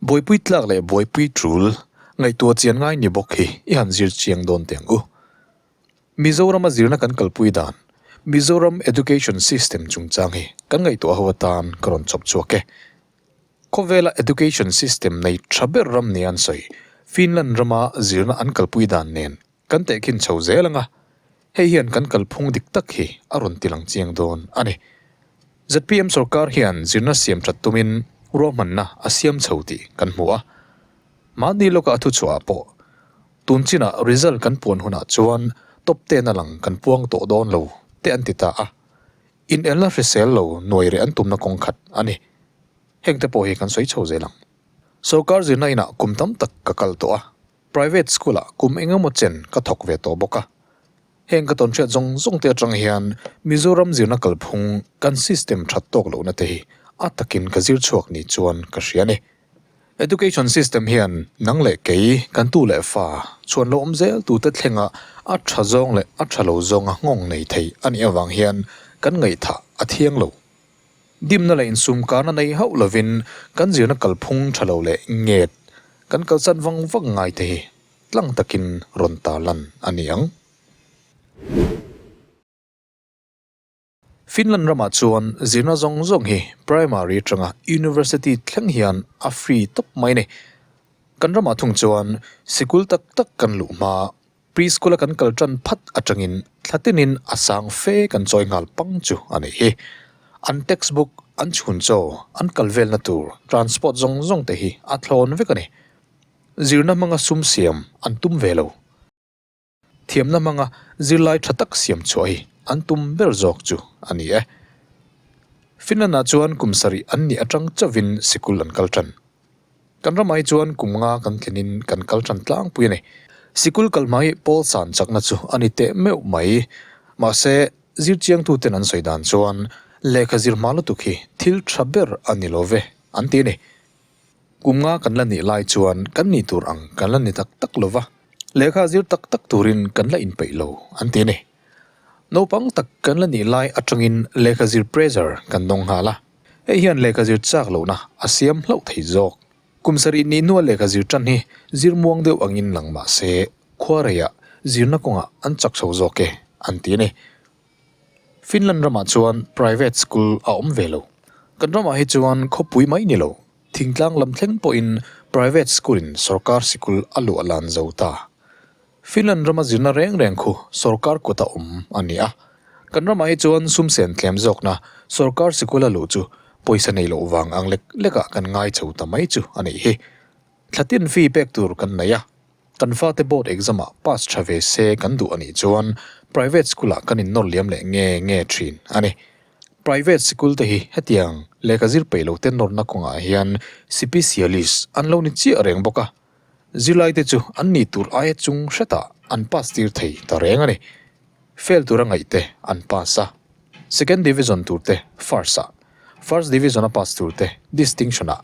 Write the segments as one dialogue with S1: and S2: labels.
S1: Buaipui tlak leh buaipui tul ngaihtuah chian ngai ni bawk hi i han zir chiang dawn teh ang u. Mizorama zirna kan kalpui dan, Mizoram Education System chungchang hi kan ngaihtuah ho atan ka rawn chawp chhuak e. Khawvela education system nei tha ber ram nia an sawi, Finland rama zirna an kalpui dan nen kan tehkhin chho zel ang a, hei hian kan kalphung dik tak hi a rawn tilang chiang dawn a ni. Zpm sorkar hian zirna siam that tumin ruahmanna a siam chho tih kan hmu a, mahni lawka a thuchhuah ah pawh tun chinah result kan puan hunah chuan top ten a lang kan puang tawh dawn lo te an ti ta a, inelna hrisel lo nuai reh an tumna kawng khat a ni. Hengte pawh hi kan sawi chho zel ang. Sorkar zirna inah kum tam tak ka kal tawh a, Private school ah kum eng emaw chen ka thawk ve tawh bawk a. Heng ka tawnhriat zawng zawng te atang hian Mizoram zirna kalphung kan system that tawk lohna te hi a takin ka zir chhuak ni chuan ka hria a ni. Education system hian nang leh kei kan tu leh fa chhuan lo awm zel tute thlenga a tha zawng leh a tha lo zawnga nghawng nei thei a nih avang hian kan ngaihthah a thiang lo. Dimna leh insumkarna nei hauh lovin kan zirna kalphung tha lo leh nget kan kalsan vang vang ngai te hi tlang takin rawn tarlan a ni ang. Finland ramah chuan zirna zawng zawng hi primary atanga university thleng hian a free tawp mai a ni. Kan ramah thung chuan sikul tak tak kan luh hma Pre-school a kan kal tan phat atangin thla tinin a sang fe kan chawi nghal pang chu a nih hi. An textbook, an chhun chaw, an kal velna tur, transport zawng zawng te hi a thlawn vek a ni. Zirna hmanga sum siam an tum ve lo. Thiamna hmanga zirlai tha tak siam chhuah hi an tum ber zawk chu a ni e. Finland-ah chuan kum sarih an nih atang chauhin sikul an kal tan. Kan ramah hi chuan kum nga kan thlinin kan kal tan tlangpui a ni. Sikul kal hma hi pawl san chakna chu a ni teh meuh mai. Mahse, zirchiangtuten an sawi dan chuan lehkha zir hma lutuk hi thil tha ber a ni lo ve an ti a ni. Kum nga kan la nih lai chuan kan nih tur ang kan la ni tak tak lo va, lehkha zir tak tak turin kan la inpeih lo an ti a ni. Naupang tak kan la nih lai atangin lehkha zir pressure kan dawng nghal a. Hei hian lehkha zir chak lohna a siam hlauh thei zawk. Kum sarih nih hnua lehkha zir tan hi zir muang deuh angin lang mah se, khuareiah zirna kawngah an chak chho zawk e, an ti a ni. Finland ramah chuan private school a awm ve lo. Kan ramah hi chuan khawpui mai ni lo, thingtlang lam thleng pawhin private school in sorkar sikul a luah lan zo ta. Finland rama zirna reng reng khu sorkar kuta awm a ni a. Kan ramah hi chuan sum sen tlem zawkna sorkar sikula luh chu pawisa nei loh vang ang lek lekah kan ngai chho ta mai chu a nih hi. Thla tin fee pek tur kan nei a, kan fate board exam ah pass tha ve se kan duh a nih chuan private school ah kan innawr liam leh nge nge thin a ni. Private sikul te hi hetiang lehkha zir peih lo te nawrna kawngah hian sipisialist an lo ni chiah reng bawk a. Zirlaite chu an nih tur aia chung hretah an pass tir thei ta reng a ni. Fail tura ngaihte an pass a, Second Division turte First ah, First Division a pass turte Distinction ah,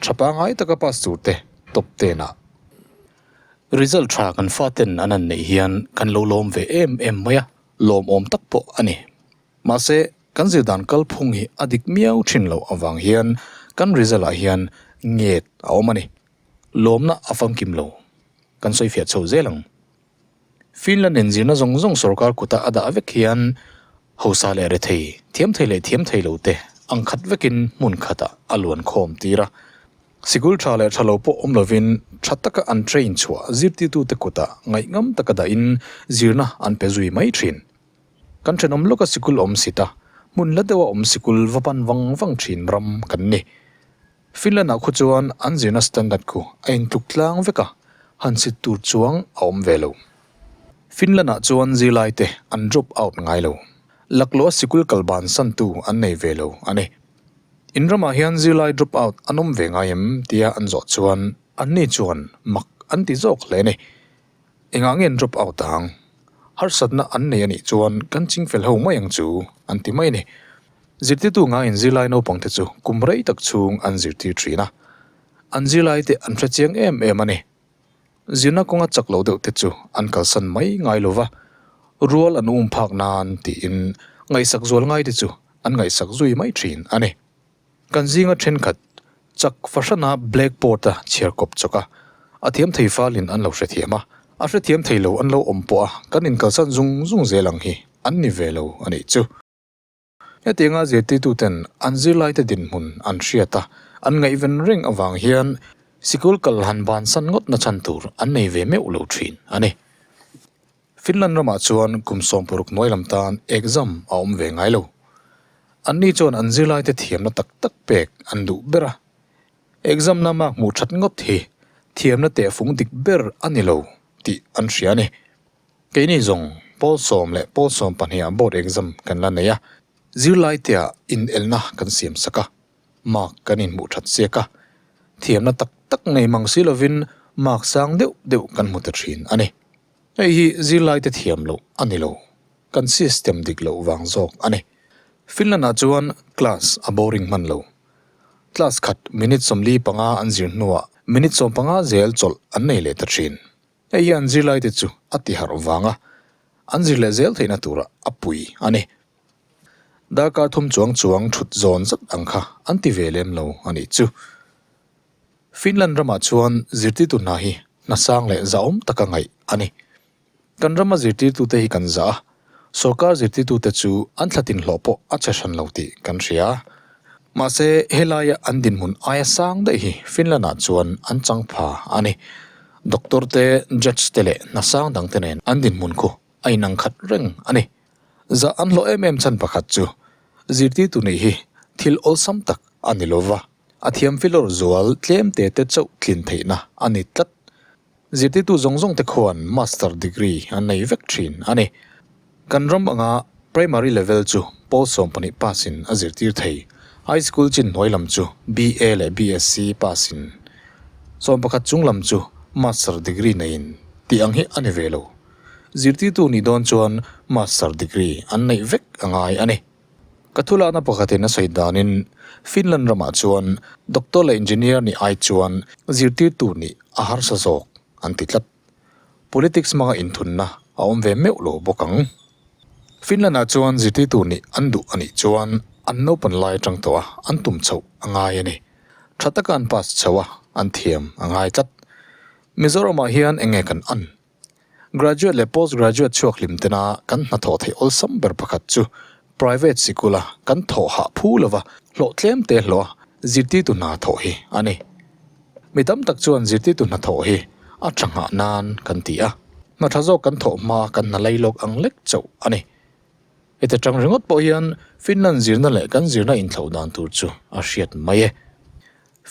S1: tha pangai taka pass turte Top 10 ah. Result tha kan faten an han neih hian kan lo lawm ve em em mai a, lawmawm tak pawh a ni. Mahse, kan zir dan kalphung hi a dik miau thin loh avang hian kan result ah hian nget a awm a ni. Lawmna a famkim lo. Kan sawi fiah chho zel ang. Finland inzirna zawng zawng sorkar kuta a dah vek hian hausa leh rethei, thiam thei leh thiam thei lo te ang khat vekin hmun khatah a luan khawm tir a. Sikul tha leh tha lo pawh awm lovin tha taka an train chhuah zirtirtute kutah ngaihngam taka dahin zirna an pe zui mai thin. Kan thenawm lawka sikul awm si ta, hmun la deuha awm sikul va pan vang vang thin ram kan ni. Finland ah khu chuan an zirna standard khu a intluk tlang vek a, han sit tur chuang a awm ve lo. Finland ah chuan zirlai te an drop out ngai lo. Laklawh a sikul kal ban san tu an nei ve lo a ni. In ramah hian zirlai drop out an awm ve ngai em tia an zawh chuan anni chuan mak an ti zawk hle a ni. Engah nge an drop out ang? Harsatna an nei a nih chuan kan chingfel ho mai ang chu an ti mai a ni. Zirtirtu ngaiin zirlai naupangte chu kum rei tak chhung an zirtir thin a, an zirlaite an hre chiang em em a ni. Zirna kawnga chak lo deuhte chu an kalsan mai ngai lo va, rual an um phak nan tiin ngaihsak zual ngaite chu an ngaihsak zui mai thin a ni. Kan zinga thenkhat. Chak fahrana blackboard a chhiar kawp chawk a, a thiam thei falin an lo hrethiam a, a hrethiam thei lo an lo awm pawh a kan inkalsan zung zung zel ang hi an ni ve lo a nih chu. Hetianga zirtirtuten an zirlaite dinhmun an hriat a, an ngaihven reng avang hian sikul kal han bansan ngawt na chhan tur an nei ve meuh lo thin a ni. Finland ramah chuan kum 60 hnuai lam tan exam a awm ve ngai lo. Anni chuan an zirlaite thiamna tak tak pek an duh ber a. Exam na mark hmuh that ngawt hi thiamna tehfung dik ber a ni lo tih an hria a ni. Keini zawng pawl sawm leh pawl 12 ah board exam kan la nei a, zirlai te ah inelna kan siam sak a, mark kan inhmuh that siak a, thiamna tak tak nei mang si lovin mark sang deuh deuh kan hmu ta thin a ni. Hei hi zirlai te thiam loh a ni lo, kan system dik loh vang zawk a ni. Finland ah chuan class a boring hman lo. Class khat minute 45 an zir hnuah minute 15 zel chawlh an nei leh ta thin. Hei hian zirlaite chu a ti harh vang a, an zir leh zel theihna tura a pui a ni. Darkar thum chuang chuang thut zawn zat ang kha an ti ve lem lo a nih chu. Finland ramah chuan zirtirtu hna hi hna sang leh zahawm taka ngaih a ni. Kan rama zirtirtute hi kan zah a, sawrkar zirtirtute chu an thlatin hlawh pawh a che hran lo tih kan hria. Mahse, helaia an dinhmun aia sang daih hi Finland-ah chuan an chang pha a ni. Doctor te, judge te leh hna sang dang te nen an dinhmun khu a inang khat reng a ni. Zah an hlawh em em chhan pakhat chu zirtirtu nih hi thil awlsam tak a ni lova, a thiam filawr zual tlem te te chauh tlin theihna a ni tlat. Zirtirtu zawng zawng te khuan Master Degree an nei vek thin a ni. Kan ram anga Primary level chu pawl 12 pass in a zirtir thei. High School chin hnuai lam chu BA leh BSc pass in, 11 chung lam chu Master Degree neiin tih ang hi a ni ve lo. Zirtirtu nih dawn chuan Master Degree an neih vek a ngai a ni. Ka thulakna pakhatin a sawi danin Finland ramah chuan doctor leh engineer nih ai chuan zirtirtu nih a harsa zawk an ti tlat. Politics hmanga inthunna a awm ve meuh lo bawk ang. Finland ah chuan zirtirtu nih an duh a nih chuan an naupan lai atang tawh a an tum chhoh a ngai a ni. Tha taka an pass chhoh a an thiam a ngai tlat. Mizoramah hian eng nge kan an? Graduate leh post graduate chhuak hlim tena kan hnathawh theih awlsam ber pakhat chu private sikula kan thawh hah phu lova hlawh tlem te hlawh a zirtirtu hna thawh hi a ni. Mi tam tak chuan zirtirtu hna thawh hi a tha nghah nan kan ti a, hna tha zawk kan thawh hma kan hna lei lawk ang lek chauh a ni. Heti tang ringawt pawh hian Finland zirna leh kan zirna inthlauh dan tur chu a hriat mai e.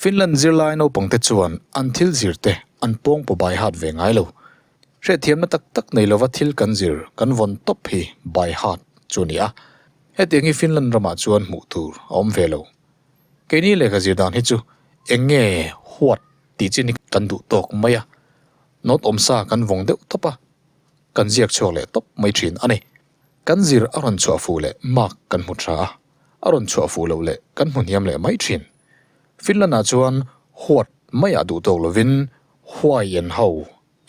S1: Finland zirlai naupangte chuan an thil zirte an pawngpaw by heart ve ngai lo. Hriatthiamna tak tak nei lova thil kan zir kan vawn tawp hi by heart chu a ni a. Hetiang hi Finland ramah chuan hmuh tur a awm ve lo. Keini lehkha zir dan hi chu eng nge huat tih chin hi kan duh tawk mai a, note awmsa kan vawng deuh tawp a, kan ziak chhuak leh tawp mai thin a ni. Kan zir a rawn chhuah fuh leh mark kan hmu tha a, a rawn chhuah fuh loh leh kan hmu hniam leh mai thin. Finland ah chuan huat maiah duh tawk lovin huai an ho,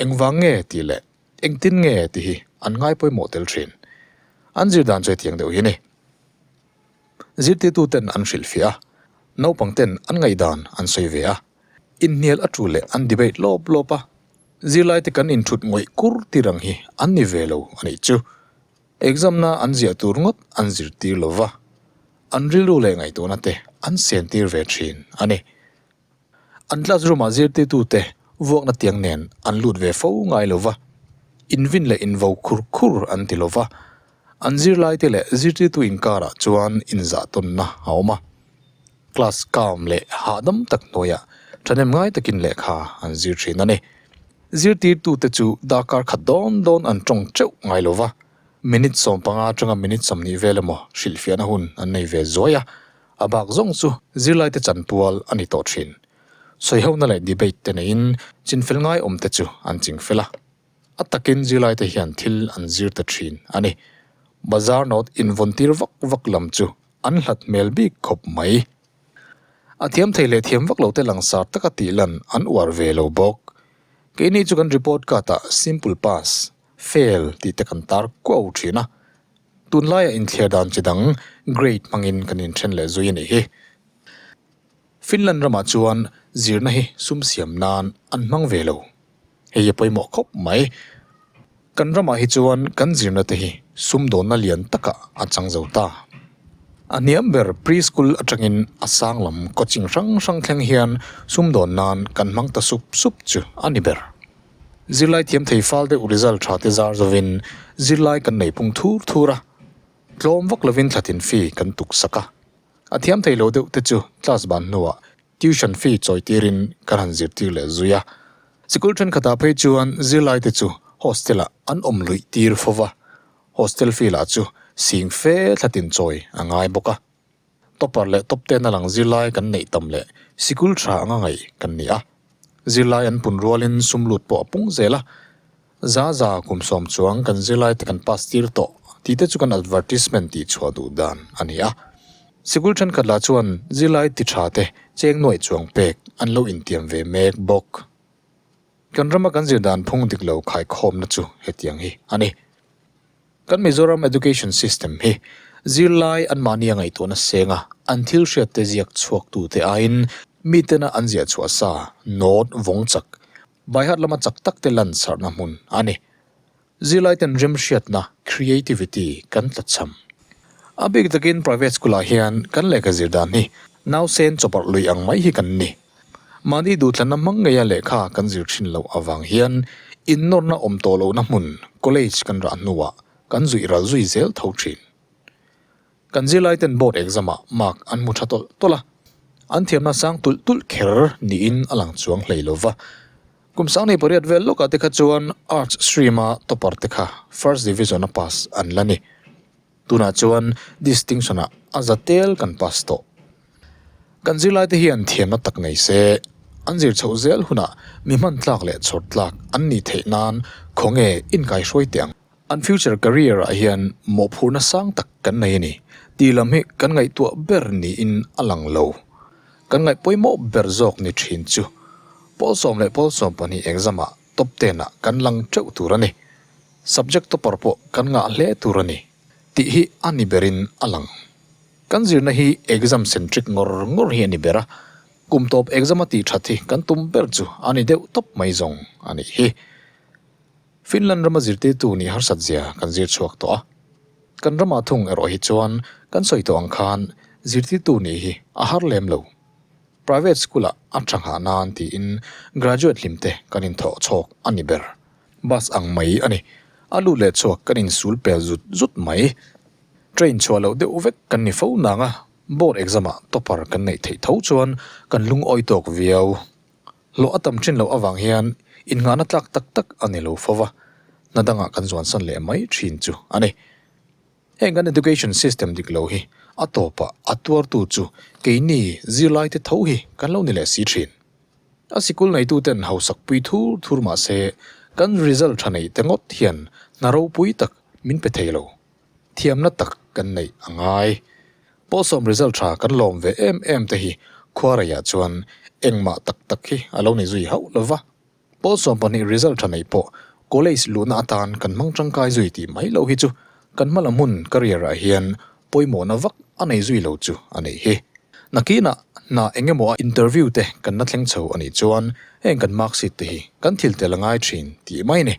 S1: engvang nge tih leh engtin nge tih hi an ngai pawimawh tel thin. An zir dan chu hetiang deuh hi a ni. Zirtirtu ten an hrilhfiah a, naupang ten an ngaihdan an sawi ve a, inhnial a tul leh an debate lawp lawp a, zirlaite kan inthut ngawih kur tir ang hi an ni ve lo a nih chu. Exam na an ziah tur ngawt an zirtir lo va, an rilru leh ngaihtuahna te an sen tir ve thin a ni. An classroom ah zirtirtute vuakna tiang nen an lut ve fo ngai lo va, invin leh invo khur khur an ti lo va, an zirlaite leh zirtirtu inkarah chuan inzahtawnna a awm a. Class calm leh hahdam tak hnuaiah thahnem ngai takin lehkha an zir thin a ni. Zirtirtute chu darkar khat dawn dawn an tawng teuh ngai lo va, minute 15 atanga minute 20 vel emaw hrilhfiahna hun an nei ve zuai a, a bak zawng chu zirlaite chanpual a ni tawh thin. Sawihona leh debate te neiin chinfel ngai awmte chu an chingfel a. A takin zirlaite hian thil an zir ta thin a ni. Bazar note invawntir vak vak lam chu an hlat hmel bik khawp mai. A thiam thei leh thiam vak lo te langsar taka tih lan an uar ve lo bawk. Keini chu kan report card ah simple pass, fail tih te kan tar kuau thin a. Tunlaiah inthliar dan chi dang grade hmangin kan inthen leh zui a nih hi. Finland ramah chuan zirna hi sum siam nan an hmang ve lo. Hei a pawimawh khawp mai. Kan ramah hi chuan kan zirna te hi sumdawnna lian takah a chang zo ta. A hniam ber pre-school atangin a sang lam coaching hrang hrang thleng hian sumdawn nan kan hmang ta sup sup chu a ni ber. Zirlai thiam thei fal deuh result tha te zar zovin zirlai kan nei pung thur thur a, tlawm vak lovin thlatin fee kan tuk sak a. A thiam thei lo deuh te chu class ban hnuah Tuition fee chawi tirin kan han zirtir leh zui a. Sikul thenkhatah phei chuan zirlaite chu hostel-ah an awm luih tir fo va, hostel fee lah chu sing fe thlatin chawi a ngai bawk a. Topper leh top ten a lang zirlai kan neih tam leh sikul tha anga ngaih kan ni a. Zirlai an pun rualin sum lut pawh a pung zel a. Za za kum sawm chuang kan zirlaite kan pass tir tawh tih te chu kan advertisement tih chhuah duh dan a ni a. Sikul thenkhat lah chuan zirlai ti tha te cheng nuaih chuang pek an lo intiam ve mek bawk. Kan rama kan zir dan phung dik lo khaikhawmna chu hetiang hi a ni. Kan Mizoram education system hi zirlai anmahni a ngaihtuahna senga an thil hriatte ziak chhuaktute aiin mitena an ziah chhuah sa note vawng chak Baihat lama chak tak te lan sarhna hmun a ni. Zirlaiten remhriatna, creativity, kan tlachham. A bik takin private school ah hian kan lehkha zir dan hi nausen chawparh lui ang mai hi kan ni. Mahni duhthlanna hmang ngeia lehkha kan zir thin loh avang hian innawrna awm tawh lohna hmun college kan rah hnuah kan zuih ral zui zel tho thin. Kan zirlaiten board exam ah mark an hmu tha tawlh tawlh a, an thiamna sang tulh tulh kher niin a lang chuang hlei lo va. Kum sangnei pariat vel lawkah te kha chuan arts stream a topper te kha first division a pass an la ni. Tunah chuan distinction ah a za tel kan pass tawh. Kan zirlaite hian thiamna tak nei se, an zir chhoh zel hunah mi hman tlak leh chhawr tlak an nih theih nan khawnge inkaihruai teh ang. An future career ah hian mawhphurhna sang tak kan nei a ni tih lam hi kan ngaihtuah ber niin a lang lo. Kan ngaih pawimawh ber zawk ni thin chu pawl sawm leh pawl 12 exam ah top ten ah kan lang teuh tur a ni. Subject topper pawh kan ngah hle tur a ni tih hi a ni berin a lang. Kan zirna hi exam centric ngawr ngawr hi a ni ber a, kum tawp exam a tih that hi kan tum ber chu a ni deuh tawp mai zawng a nih hi. Finland rama zirtirtu nih harsat zia kan zir chhuak tawh a. Kan ramah thung erawh hi chuan kan sawi tawh ang khan zirtirtu nih hi a har lem lo. Private school ah a tha nghah nan tiin graduate hlim te kan inthawh chhawk a ni ber. Bus ang mai a ni. A lut leh chhuak kan insul pel zut zut mai. Train chhuah loh deuh vek kan ni fo nang a, board exam ah topper kan neih theih tho chuan kan lungawi tawk viau. Hlawh a tam thin loh avang hian innghahna tlak tak tak a ni lo fo va, hna dangah kan zuansan leh mai thin chu a ni. Heng kan education system dik lo hi a tawpah a tuartu chu keini zirlaite tho hi kan lo ni leh si thin. A sikul neituten hausak pui thur thur mah se kan result tha neih te ngawt hian hna ropui tak min pe thei lo. Thiamna tak kan neih a ngai. Pawlsawm result tha kan lawm ve em em te hi khuareiah chuan engmah tak tak hi a lo ni zui hauh lo va. Pawlsawm pahnih result tha neih pawh college luhna atan kan hmang tangkai zui tih mai loh hi chu kan hma lam hun career ah hian pawimawhna vak a nei zui lo chu a nih hi. Nakinah hna eng emaw a interview te kan la thleng chho a nih chuan heng kan mark sheet te hi kan thil tel a ngai thin tih mai a ni.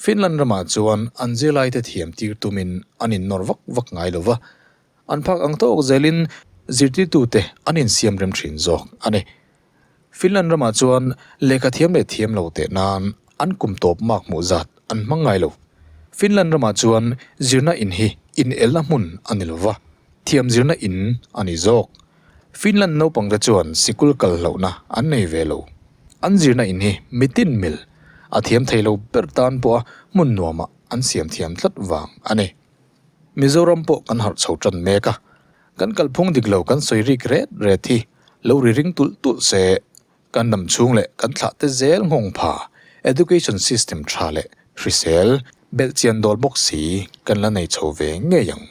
S1: Finland ramah chuan an zirlaite thiam tir tumin an innawr vak vak ngai lo va, an phak ang tawk zelin zirtirtute an insiam rem thin zawk a ni. Finland ramah chuan lehkha thiam leh thiam lo teh nan an kum tawp mark hmuh zat an hmang ngai lo. Finland ramah chuan zirna in hi inelna hmun a ni lo va, thiam zirna in a ni zawk. Finland naupangte chuan sikul kal hlauhna an nei ve lo. An zirna in hi mitin mil a thiam thei lo ber tan pawha hmun nuamah an siam thiam tlat vang a ni. Mizoram pawh kan harh chho tan mek a, kan kalphung dik lo kan sawi rik ret ret hi lo ri ring tulh tulh se, kan dam chhung leh kan thlah te zel nghawng pha education system tha leh hrisel belhchian dawl bawk si kan la nei chho ve ngei ang.